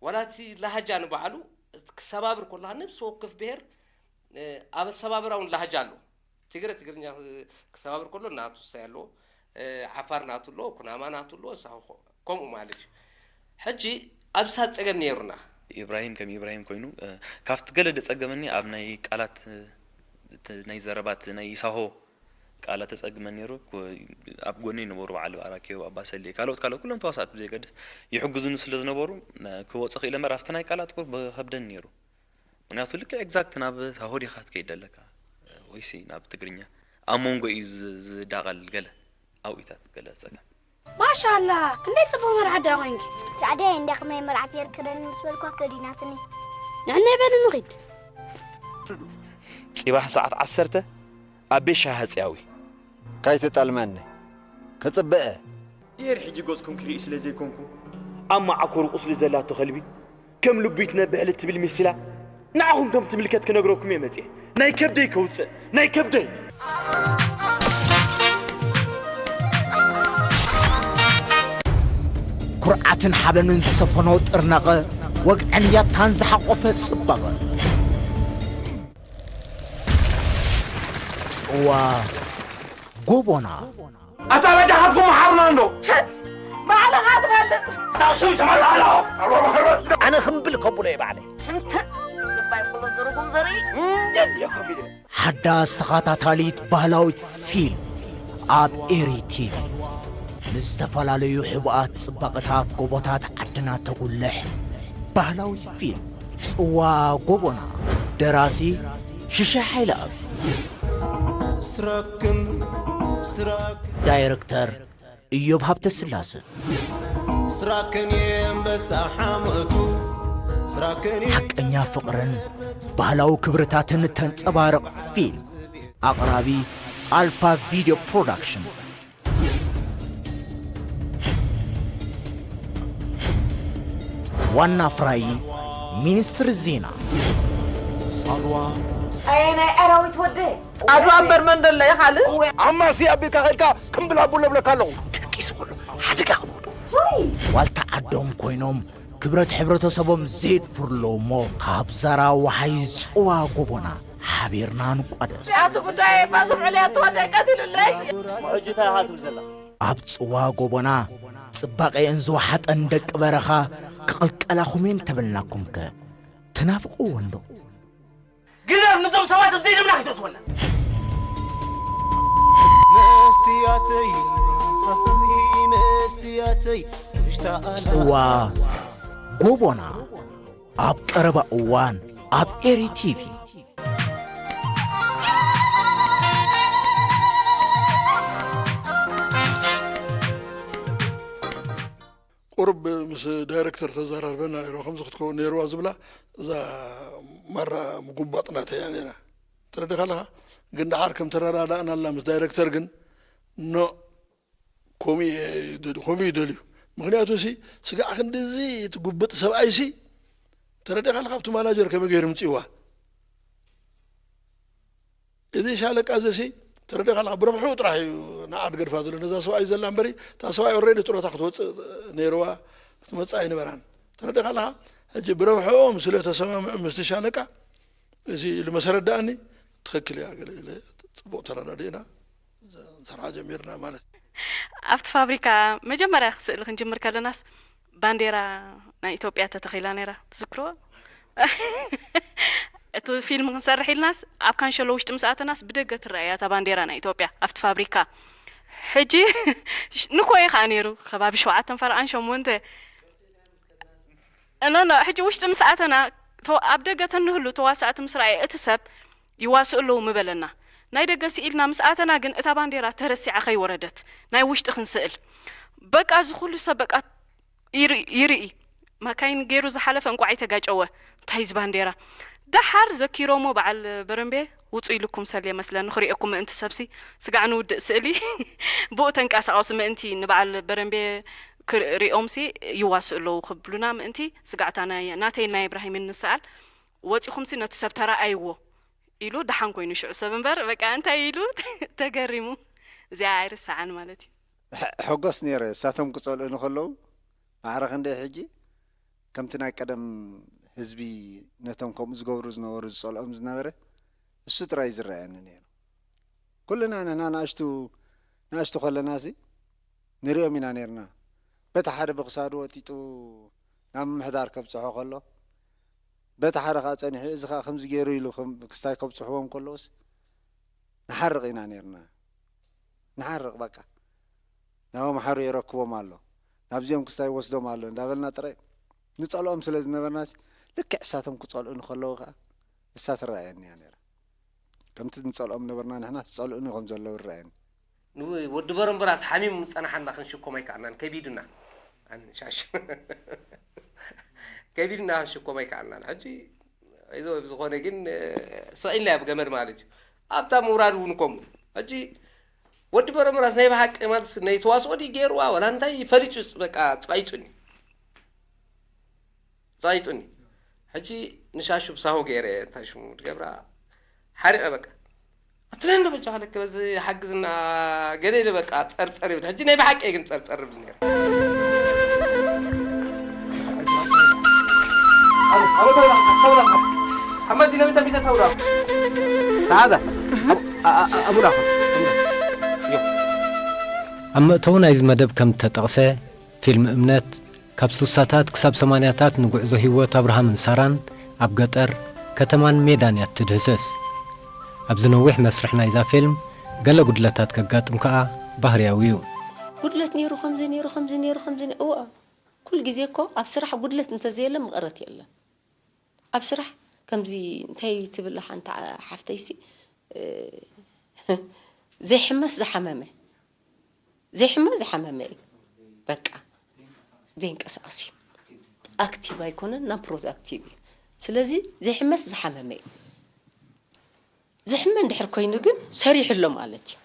ዋላ እቲ ላህጃ ንባዕሉ እቲ ክሰባብር ከሎ፣ ነፍሲ ወከፍ ብሄር፣ እ፣ ኣብ ኣሰባብራ እውን ላህጃ ኣለዎ። ትግረ ትግርኛ ክሰባብር ከሎ ናቱ እሳይ ኣለዎ፣ እ፣ ዓፋር ናቱ ኣለዎ፣ ኩናማ ናቱ ኣለዎ፣ እሳ ከምኡ ማለት እዩ። ሕጂ ኣብሳ ጸገም ነይሩና። ኢብራሂም ከም ኢብራሂም ኮይኑ፣ እ፣ ካብቲ ገለ ደጸገመኒ ኣብ ናይ ቃላት፣ እ፣ እቲ ናይ ዘረባት ናይ ሳሆ ቃላ ተጸግመ ነይሩ። ኩ-፣ ኣብ ጎነይ ነበሩ በዓል በኣራኪዮ፣ ኣባ ሰሌ፣ ካልኦት፣ ካልኦት ኩሎም ተዋሳእቲ ብዘየገድስ ይሕግዙኒ ስለ ዝነበሩ፣ ነ-፣ ክወጽእ ክኢለ እምበር ኣብቲ ናይ ቃላት ቁር ብኸብደኒ ነይሩ። ምኽንያቱ ልክዕ ኤግዛክት ናብ ሳሆ ዲኻ ትከይድ ዘለካ፣ ወይሲ ናብ ትግርኛ ኣብ መንጎ እዩ ዝ-፣ ዝዳቐል ገለ ኣውኢታት ገለ ጸገም። ማሻላ ክንደይ ጽቡቕ መርዓ ዳ ኮይንኪ። ሳዕደይ እንዳ ከመይ መርዓት የርክረኒ ምስ በልኳ ከዲናትኒ። ንዕና ይበል ንኺድ። ጽባሕ ሰዓት ዓሰርተ ኣብ ቤት ሻሂ ኣጽያዊ። ካይተጣልማኒ ከጽበ እየ። ድሕር ሕጂ ገጽኩም ክርኢ ስለ ዘይኮንኩ ኣብ መዓኮሩ ቁስሊ ዘላቶ ከልቢ ከም ልቡ ይትነብሕ ልትብል ሚስላ ንዓኹም ከም ትምልከት ክነግረኩም እየ መጽየ ናይ ከብደይ ከውጽእ ናይ ከብደይ ኩርዓትን ሓበንን ዝሰፈኖ ጥርናቐ ወግዕን ያታን ዝሓቆፈ ጽባቐ ጽዋ ጎቦና ኣታ በጃኻትኩም መሓሩና እንዶ ባዕልኻ ትፈልጥ ኣኽሱም ሰማይ ባዕላ ኣነ ክምብል ከብሎ እየ ባዕለይ ሕምተ ልባይ ኩሉ ዝርጉም ዘርኢ እንዴት የኮቢደ ሓዳስ ተኸታታሊት ባህላዊት ፊልም ኣብ ኤሪ ቲቪ ምስ ዝተፈላለዩ ሕቡኣት ጽባቐታት ጎቦታት ዓድና ተጉልሕ ባህላዊት ፊልም ጽዋ ጎቦና ደራሲ ሽሻይ ሓይለኣብ ስራክን ስራክ ዳይረክተር እዮብ ሃብተስላሰ ስራክን የንበሳ ሓመቱ ስራክን ሓቀኛ ፍቕርን ባህላዊ ክብርታትን ተንጸባርቕ ፊልም ኣቕራቢ ኣልፋ ቪድዮ ፕሮዳክሽን ዋና ኣፍራዪ ሚኒስትሪ ዜና ሳልዋ ኣየ ናይ ኣራዊት ወደ ኣድዋ እምበር መን ደለ ይኻልእ ኣማሲ ኣቢልካ ኸድካ ክምብል ኣቡሎ ብለካ ኣለኹ ደቂሱ ኩሉ ሓደጋ ክምውዱ ዋልታ ዓዶም ኮይኖም ክብረት ሕብረተሰቦም ዘየድፍርለዉ እሞ ካብ ዛራ ወሓይ ዝፅዋ ጎቦና ሓቢርና ንቋደስ ኣቲ ጉዳይ ባዙ ዕልያ ተወደ ቀቲሉለይ ሕጂ እንታይ ኢኻ ትብል ዘላ ኣብ ፅዋ ጎቦና ፅባቐአን ዝወሓጠን ደቂ በረኻ ክቕልቀላኹም እየን ተበልናኩምከ ትናፍቕዎ እንዶ ግደፍ ምስዞም ሰባት ኣብ ዘይደምና ከይተእትወና መስትያተይ መስትያተይ ውሽታ ጽዋ ጎቦና ኣብ ቀረባ እዋን ኣብ ኤሪ ቲቪ ቁሩብ ምስ ዳይረክተር ተዘራርበና ነይሩ ከምዚ ክትከውን ነይርዋ ዝብላ እዛ ማራ ምጉባጥ ናተይ እያ ነይራ ተረዲኻ ኣለኻ ግን ደሓር ከም ተረዳዳእናላ ምስ ዳይረክተር ግን ኖ ከምኡ እዩ ይደልዩ ምኽንያቱ ሲ ስጋዕ ክንድዚ እቲ ጉብጥ ሰብኣይ ሲ ተረዲኻ ኣለኻ ኣብቲ ማናጀር ከመይ ገይሩ ምፅእዋ እዚ ሻለቃ እዚ ሲ ተረዲኻ ኣለኻ ብረብሑ ጥራሕ እዩ ንዓድ ገድፋ ዘሎ ነዛ ሰብኣይ ዘላ እምበሪ እታ ሰብኣይ ኦሬዲ ጥሮታ ክትወፅእ ነይርዋ ክትመፅእ ኣይነበራን ተረዲኻ ኣለኻ ሕጂ ብረብሕኦም ስለ ተሰማምዑ ምስቲ ሻለቃ እዚ ኢሉ መሰረት ደኣኒ ትኽክል እያ ገለ ኢለ ፅቡቕ ተረዳዲእና ንሰርሓ ጀሚርና ማለት እዩ። ኣብቲ ፋብሪካ መጀመርያ ስእሊ ክንጅምር ከለናስ ባንዴራ ናይ ኢትዮጵያ ተተኺላ ነይራ ትዝክርዎ? እቲ ፊልም ክንሰርሕ ኢልናስ ኣብ ካንሸሎ ውሽጢ ምስ ኣተናስ ብደገ ትረኣያ እታ ባንዴራ ናይ ኢትዮጵያ ኣብቲ ፋብሪካ ሕጂ ንኮይ ከዓ ነይሩ ከባቢ ሸውዓተን ፈርዓን ሸሞንተ እነኖ ሕጂ ውሽጢ ምስ ኣተና ኣብ ደገ ተንህሉ ተዋሳእቲ ምስ ረኣየ እቲ ሰብ ይዋስኡ ኣለዉ ምበለና ናይ ደገ ስኢልና ምስ ኣተና ግን እታ ባንዴራ ተረሲዓ ከይወረደት ናይ ውሽጢ ክንስእል በቃ እዚ ኩሉ ሰብ በቃ ይርኢ ማካይን ገይሩ ዝሓለፈ እንቋዕ ኣይተጋጨወ እንታይ እዚ ባንዴራ ደሓር ዘኪሮሞ በዓል በረምቤ ውፁ ኢልኩም ሰልየ መስለኒ ክሪኤኩም ምእንቲ ሰብሲ ስጋዕ ንውድእ ስእሊ ብኡ ተንቀሳቐሱ ምእንቲ ንበዓል በረምቤ ክሪኦምሲ ይዋስኡ ኣለዉ ክብሉና ምእንቲ ስጋዕታ ናይ ናተይን ናይ እብራሂምን ንሰኣል ወፂኹምሲ ነቲ ሰብ ተረኣይዎ ኢሉ ደሓን ኮይኑ ሽዑ ሰብ እምበር በቃ እንታይ ኢሉ ተገሪሙ እዚኣ ኣይርሰዓን ማለት እዩ ሕጎስ ነይረ እሳቶም ክፀልኡኒ ከለዉ ማዕረ ክንደይ ሕጂ ከምቲ ናይ ቀደም ህዝቢ ነቶም ከምኡ ዝገብሩ ዝነበሩ ዝፀልኦም ዝነበረ እሱ ጥራይ ዝረኣየኒ ነይሩ ኩልና ንሕና ናእሽቱ ናእሽቱ ከለናሲ ንሪኦም ኢና ነርና በቲ ሓደ ብክሳዱ ወጢጡ ናብ ምምሕዳር ከብፅሖ ከሎ በቲ ሓደ ከዓ ፀኒሑ እዚ ከዓ ከምዚ ገይሩ ኢሉ ክስታይ ከብፅሕዎም ከለውስ ንሓርቕ ኢና ነርና ንሓርቕ በቃ። ናብኦም ሓሩ የረክቦም ኣሎ፣ ናብዚኦም ክስታይ ይወስዶም ኣሎ እንዳበልና ጥራይ ንጸልኦም ስለ ዝነበርናሲ፣ ልክዕ እሳቶም ክጸልኡኒ ከለዉ ከኣ እሳ ትረኣየኒ እያ ነይራ። ከምቲ ንጸልኦም ነበርና ንሕና ዝጸልኡኒ ከም ዘለዉ ይረኣየኒ። ንወዲ በረምበራስ ሓሚሙ ምጸናሓና ክንሽኮም ኣይከኣልናን፣ ከቢዱና። ኣነ ሻሽ። ከቢድና ክንሽኮም ኣይከኣልናን። ሕጂ ይዞ ዝኾነ ግን፣ እ፣ ስቕ ኢልናዮ ብገመድ ማለት እዩ። ኣብታ ምውራድ እውን ከምኡ። ሕጂ ወዲ በረምበራስ ናይ ብሓቂ ማለት ናይ ተዋስኦ ድዩ ገይርዋ ዋላ እንታይ ፈሊጡ በቃ ጸቒጡኒ። ጸቒጡኒ። ሕጂ ንሻሹ ብሳሆ ገይረ እንታይ ሽሙ ድገብራ ሓሪቐ በቃ። ኣትለኒ በጃ ለከ በዚ ሓግዝና ገለ ኢለ በቃ ጸርጸር ይብል። ሕጂ ናይ ብሓቂ እየ ግን ጸርጸር ይብል ነይረ። ሓመድ ዲነ ቤተ ቤተ ተውራ። ሰዓዳ። ኣሙና። ኣብ መእተዊ ናይዚ መደብ ከም እተጠቕሰ፣ ፊልም እምነት፣ ካብ ስሳታት ክሳብ ሰማንያታት ንጉዕዞ ህይወት ኣብርሃምን ሳራን ኣብ ገጠር፣ ከተማን ሜዳን እያ እትድህስስ። ኣብዚ ነዊሕ መስርሕ ናይዛ ፊልም፣ ገለ ጉድለታት ከጋጥም ከኣ ባህርያዊ እዩ። ጉድለት ነይሩ፣ ከምዚ ነይሩ፣ ከምዚ ነይሩ፣ ከምዚ ነይሩ። እዋ፣ ኩሉ ግዜ እኮ ኣብ ስራሕ ጉድለት እንተዘየለ መቐረት የለን። ኣብ ስራሕ ከምዚ እንታይ ትብል ሓንቲ ሓፍተይሲ፣ እ፣ ዘይሕመስ ዝሓመመ፣ ዘይሕመ ዝሓመመ እዩ። በቃ ዘይንቀሳቐስ እዩ። ኣክቲቭ ኣይኮነን፣ ናን ፕሮዳክቲቭ እዩ። ስለዚ ዘይሕመስ ዝሓመመ እዩ። ዝሕመ እንድሕር ኮይኑ ግን ሰሪሑ ኣሎ ማለት እዩ።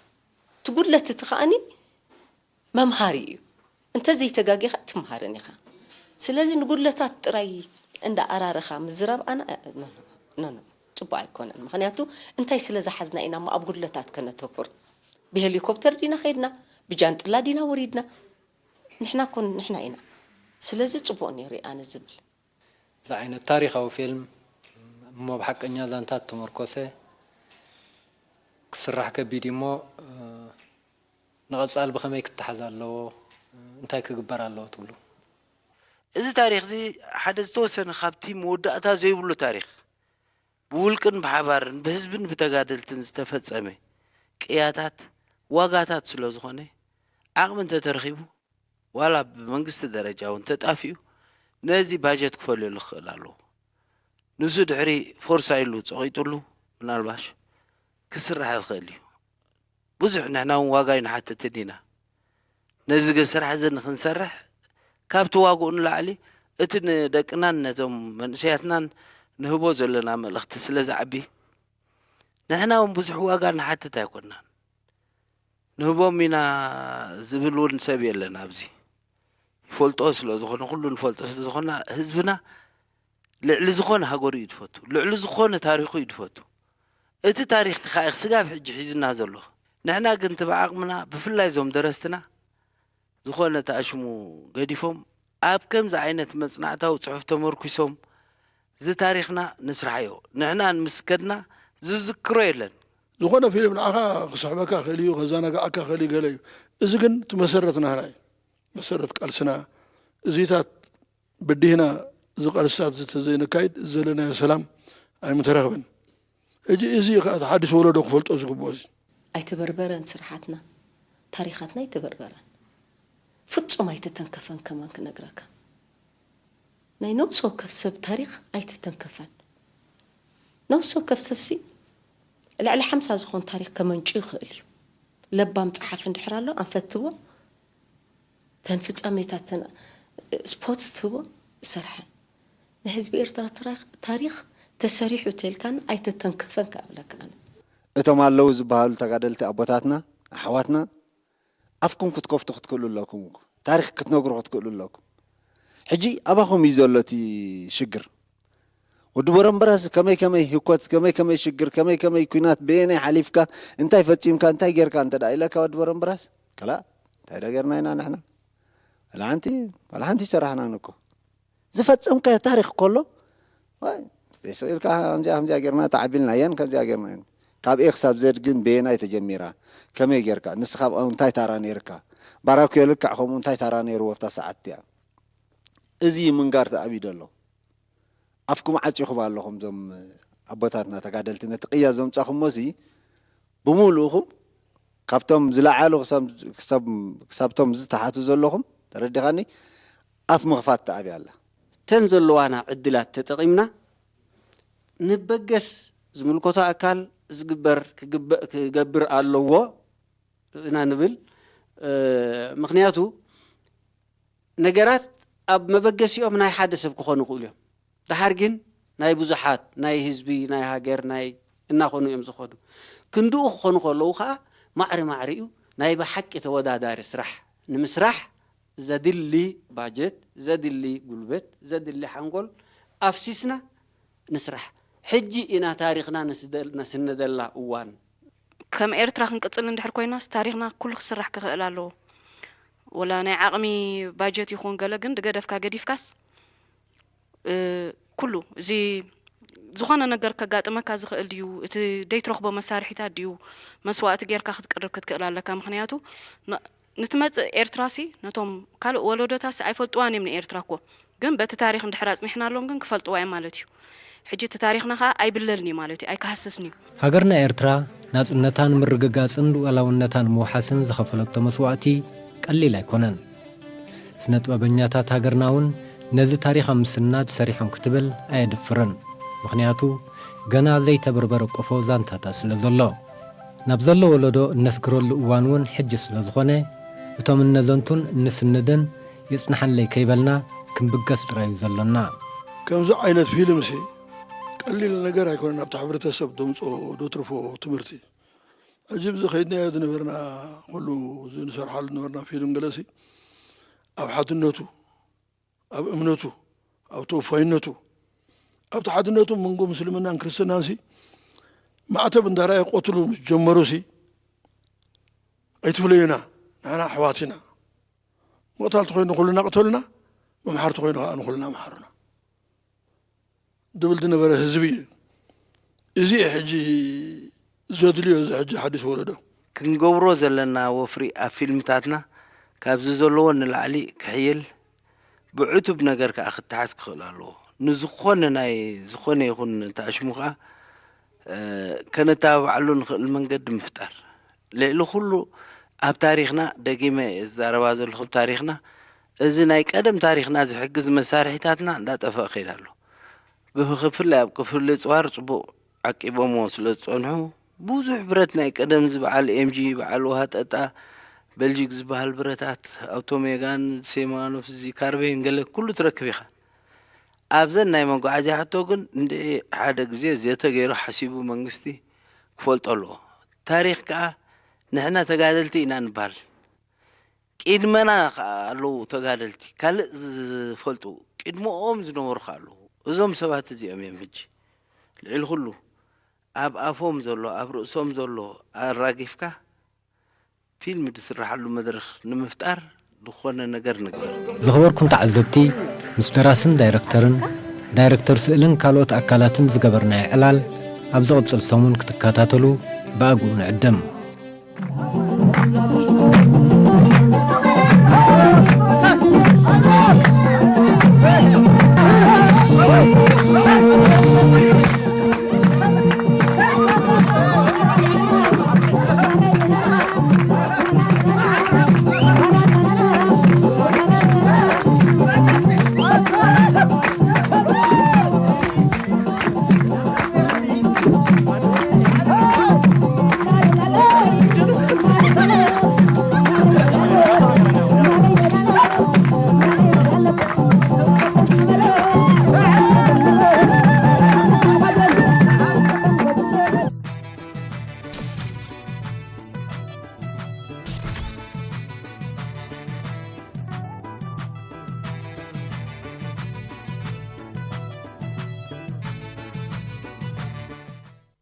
እቲ ጉድለት እቲ ከኣኒ መምሃሪ እዩ። እንተዘይተጋጊኻ ኣይትምሃርን ኢኻ። ስለዚ ንጉድለታት ጥራይ እንዳ ኣራረኻ ምዝራብ ኣነ፣ ኖ፣ ኖ፣ ኖ፣ ኖ፣ ጽቡቕ ኣይኮነን። ምኽንያቱ እንታይ ስለ ዝሓዝና ኢና እሞ ኣብ ጉድለታት ከነተኩር? ብሄሊኮፕተር ዲና ኸይድና? ብጃንጥላ ዲና ወሪድና? ንሕና እኮ ንሕና ኢና። ስለዚ ጽቡቕ ነይሩ እዩ ኣነ ዝብል። እዚ ዓይነት ታሪኻዊ ፊልም እሞ ኣብ ሓቀኛ ዛንታ እተመርኮሰ ክስራሕ ከቢድ እዩ እሞ፣ እ፣ ንቐጻሊ ብኸመይ ክተሓዝ ኣለዎ? እንታይ ክግበር ኣለዎ ትብሉ? እዚ ታሪኽ እዚ ሓደ ዝተወሰነ ካብቲ መወዳእታ ዘይብሉ ታሪኽ፣ ብውልቅን ብሓባርን ብህዝብን ብተጋደልትን ዝተፈጸመ ቅያታት፣ ዋጋታት ስለ ዝኾነ፣ ዓቕሚ እንተተረኺቡ፣ ዋላ ብመንግስቲ ደረጃ እውን ተጣፊኡ፣ ነዚ ባጀት ክፈልየሉ ክኽእል ኣለዎ። ንሱ ድሕሪ ፎርሳ ኢሉ ጸቒጡሉ፣ ምናልባሽ ክስራሕ ይኽእል እዩ። ብዙሕ ንሕና እውን ዋጋ ኣይንሓትትን ኢና። ነዚ ገ-፣ ስራሕ እዚ ንኽንሰርሕ፣ ካብቲ ዋግኡ ንላዕሊ፣ እቲ ንደቅናን ነቶም መንእሰያትናን ንህቦ ዘለና መልእኽቲ ስለ ዝዓቢ፣ ንሕና እውን ብዙሕ ዋጋ ንሓትት ኣይኮንናን። ንህቦም ኢና ዝብል እውን ሰብ የለን ኣብዚ። ይፈልጦ ስለ ዝኾነ፣ ኩሉ ንፈልጦ ስለ ዝኾና፣ ህዝብና ልዕሊ ዝኾነ ሃገሩ እዩ ዝፈቱ፣ ልዕሊ ዝኾነ ታሪኹ እዩ ዝፈቱ። እቲ ታሪኽ እቲ ኸኣ ስጋብ ሕጂ ሒዝና ዘሎ። ንሕና ግን እቲ ብዓቕምና፣ ብፍላይ እዞም ደረስትና፣ ዝኾነ እቲ ኣሽሙ ገዲፎም፣ ኣብ ከምዚ ዓይነት መጽናዕታዊ ጽሑፍ ተመርኲሶም፣ እዚ ታሪኽና ንስርሓዮ። ንሕና ምስ ከድና ዝዝክሮ የለን። ዝኾነ ፊልም ንዓኻ ክስሕበካ ክእል እዩ፣ ከዘናግዓካ ክእል እዩ፣ ገለ እዩ። እዚ ግን እቲ መሰረት ናህና እዩ። መሰረት ቃልስና፣ እዚታት በዲህና እዚ ቃልስታት እዚ ተዘይነካይድ፣ ዘለናዮ ሰላም ኣይምተረኽበን። ሕጂ እዚ እዩ ከኣ እቲ ሓድሽ ወለዶ ክፈልጦ ዝግብኦ እዚ። ኣይተበርበረን ስርሓትና፣ ታሪኻትና ኣይተበርበረን። ፍጹም ኣይተተንከፈን ከማን ክነግረካ። ናይ ነብሲ ወከፍ ሰብ ታሪኽ ኣይተተንከፈን። ነብሲ ወከፍ ሰብሲ ልዕሊ ሓምሳ ዝኾን ታሪኽ ከመንጩ ይኽእል እዩ። ለባም ጸሓፊ እንድሕር ኣሎ፣ ኣንፈት ትቦ፣ ተን ፍጻሜታት ተን ስፖትስ ትቦ ይሰርሐን። ናይ ህዝቢ ኤርትራ ትራ-፣ ታሪኽ ተሰሪሑ ተልካን ኣይተተንከፈን ክኣብለካ ኣነ። እቶም ኣለዉ ዝበሃሉ ተጋደልቲ ኣቦታትና፣ ኣሕዋትና፣ ኣፍኩም ክትከፍቱ ክትክእሉ ኣለኩም እኮ። ታሪኽ ክትነግሩ ክትክእሉ ኣለኩም። ሕጂ ኣባኹም እዩ ዘሎ እቲ ሽግር። ወዲ ቦረምበራስ ከመይ ከመይ ህኮት፣ ከመይ ከመይ ሽግር፣ ከመይ ከመይ ኲናት፣ በየናይ ሓሊፍካ፣ እንታይ ፈጺምካ፣ እንታይ ጌርካ እንተ ደኣ ኢለካ ወዲ ቦረምበራስ፣ ከላእ፣ እንታይ ዶ ጌርና ኢና ንሕና? ዋላ ሓንቲ፣ ዋላ ሓንቲ ኣይሰራሕናን እኮ። ዝፈጸምካዮ ታሪኽ ከሎ፣ ዋይ፣ ስቕ ኢልካ ከምዚኣ ከምዚኣ ጌርና ተዓቢልናየን፣ ከምዚኣ ጌርናየን። ካብ ኤ ክሳብ ዘድ ግን በየናይ ተጀሚራ? ከመይ ጌርካ? ንስኻ ኣብኣ እንታይ ታራ ነይርካ? ባራኩዮ ልክዕ ከምኡ እንታይ ታራ ነይርዎ ኣብታ ሰዓት እቲኣ? እዚ እዩ ምንጋር ተኣቢዱ ኣሎ። ኣፍኩም ዓጺኹም ኣለኹም እዞም ኣቦታትና ተጋደልቲ፣ ነቲ ቅያ ዘምጻኹሞሲ ብምሉእኹም ካብቶም ዝለዓሉ ክሳብ- ክሳብ- ክሳብቶም ዝተሓቱ ዘለኹም ተረዲኻኒ ኣፍ ምኽፋት ተኣብያ ኣላ። ተን ዘለዋና ዕድላት ተጠቒምና ንበገስ ዝምልከቶ ኣካል ዝግበር ክግበ- ክገብር ኣለዎ ኢና ንብል። ምክንያቱ ነገራት ኣብ መበገሲኦም ናይ ሓደ ሰብ ክኾኑ ይኽእሉ እዮም። ደሓር ግን ናይ ብዙሓት፣ ናይ ህዝቢ፣ ናይ ሃገር፣ ናይ እናኾኑ እዮም ዝኸዱ። ክንድኡ ክኾኑ ከለዉ ከዓ ማዕሪ ማዕሪኡ ናይ ብሓቂ ተወዳዳሪ ስራሕ ንምስራሕ ዘድሊ ባጀት፣ ዘድሊ ጉልበት፣ ዘድሊ ሓንጎል ኣፍሲስና ንስራሕ። ሕጂ ኢና ታሪኽና ነስደል- ነስንደላ እዋን። ከም ኤርትራ ክንቅጽል እንድሕር ኮይናስ ታሪኽና ኩሉ ክስራሕ ክኽእል ኣለዎ። ወላ ናይ ዓቕሚ ባጀት ይኹን ገለ ግን ድገደፍካ ገዲፍካስ ኩሉ እዚ ዝኾነ ነገር ከጋጥመካ ዝኽእል ድዩ? እቲ ደይትረኽቦ መሳርሒታት ድዩ? መስዋእቲ ጌርካ ክትቅርብ ክትክእል ኣለካ። ምኽንያቱ ንትመጽእ ኤርትራሲ ነቶም ካልእ ወለዶታሲ ኣይፈልጥዋን እዮም ንኤርትራ እኮ። ግን በቲ ታሪኽ እንድሕር ኣጽኒሕናሎም ግን ክፈልጥዋ እዮም ማለት እዩ። ሕጂ እቲ ታሪኽና ኸኣ ኣይብለልን እዩ ማለት እዩ፣ ኣይክሃስስን እዩ። ሃገርና ኤርትራ ናጽነታ ንምርግጋጽን ሉዓላውነታ ንምውሓስን ዝኸፈለቶ መስዋእቲ ቀሊል ኣይኮነን። ስነ ጥበበኛታት ሃገርና እውን ነዚ ታሪኽ ኣብ ምስናድ ሰሪሖም ክትብል ኣየድፍርን። ምኽንያቱ ገና ዘይተበርበረ ቆፎ ዛንታታት ስለ ዘሎ። ናብ ዘሎ ወለዶ እነስግረሉ እዋን እውን ሕጂ ስለ ዝኾነ እቶም እነዘንቱን እንስንድን ይጽንሓለይ ከይበልና ክንብገስ ጥራይ እዩ ዘሎና። ከምዚ ዓይነት ፊልምሲ ቀሊል ነገር ኣይኮነን ኣብቲ ሕብረተሰብ ደምፅኦ ዶ ትርፎ ትምህርቲ ሕጂ ብዚ ከይድናዮ ዝነበርና ኩሉ እዚ ንሰርሓሉ ዝነበርና ፊልም ገለሲ ኣብ ሓድነቱ ኣብ እምነቱ ኣብ ተወፋይነቱ ኣብቲ ሓድነቱ መንጎ ምስልምናን ክርስትናንሲ ማዕተብ እንዳረኣየ ቆትሉ ምስ ጀመሩሲ ኣይትፍለዩና ንሕና ኣሕዋት ኢና ምቕታል ተኮይኑ ንኩልና ቅተሉና ምምሓር ተኮይኑ ከዓ ንኩልና ምሓሩና ድብል ዝነበረ ህዝቢ እዩ እዚ ሕጂ ዘድልዮ እዚ ሕጂ ሓድሽ ወለዶ ክንገብሮ ዘለና ወፍሪ ኣብ ፊልምታትና ካብዚ ዘለዎ ንላዕሊ ክሕይል ብዕቱብ ነገር ከዓ ክተሓዝ ክኽእል ኣለዎ። ንዝኾነ ናይ ዝኾነ ይኹን ተኣሽሙ ከዓ ከነተባብዓሉ ንኽእል መንገዲ ምፍጣር። ልዕሊ ኩሉ ኣብ ታሪኽና፣ ደጊመ እየ ዝዛረባ ዘለኹ፣ ኣብ ታሪኽና እዚ ናይ ቀደም ታሪኽና ዝሕግዝ መሳርሒታትና እንዳጠፍአ ከይዱ ኣሎ። ብፍላይ ኣብ ክፍሊ ጽዋር ጽቡቕ ዓቂቦምዎ ስለ ዝጸንሑ፣ ብዙሕ ብረት ናይ ቀደም እዚ በዓል ኤምጂ፣ በዓል ውሃ ጠጣ፣ በልጂክ ዝበሃል ብረታት፣ ኣውቶሜጋን፣ ሴማኖፍ፣ እዚ ካርቤን ገለ ኩሉ ትረክብ ኢኻ። ኣብዘን ናይ መጓዓዝያ ሕቶ ግን እንድዒ ሓደ ግዜ ዘተ ገይሩ ሓሲቡ መንግስቲ ክፈልጦ ኣለዎ። ታሪኽ ከኣ ንሕና ተጋደልቲ ኢና ንበሃል። ቂድመና ከኣ ኣለዉ ተጋደልቲ ካልእ ዝፈልጡ ቂድመኦም ዝነበሩ ከኣ ኣለዉ። እዞም ሰባት እዚኦም እዮም ሕጂ ልዕሊ ኩሉ ኣብ ኣፎም ዘሎ ኣብ ርእሶም ዘሎ ኣራጊፍካ ፊልም ዝስረሓሉ መድረኽ ንምፍጣር ዝኾነ ነገር ንግበር። ዝኸበርኩም ተዓዘብቲ፣ ምስ ደራስን ዳይረክተርን፣ ዳይረክተር ስእልን ካልኦት ኣካላትን ዝገበርናዮ ዕላል ኣብ ዝቕጽል ሰሙን ክትከታተሉ ብኣግኡ ንዕድም።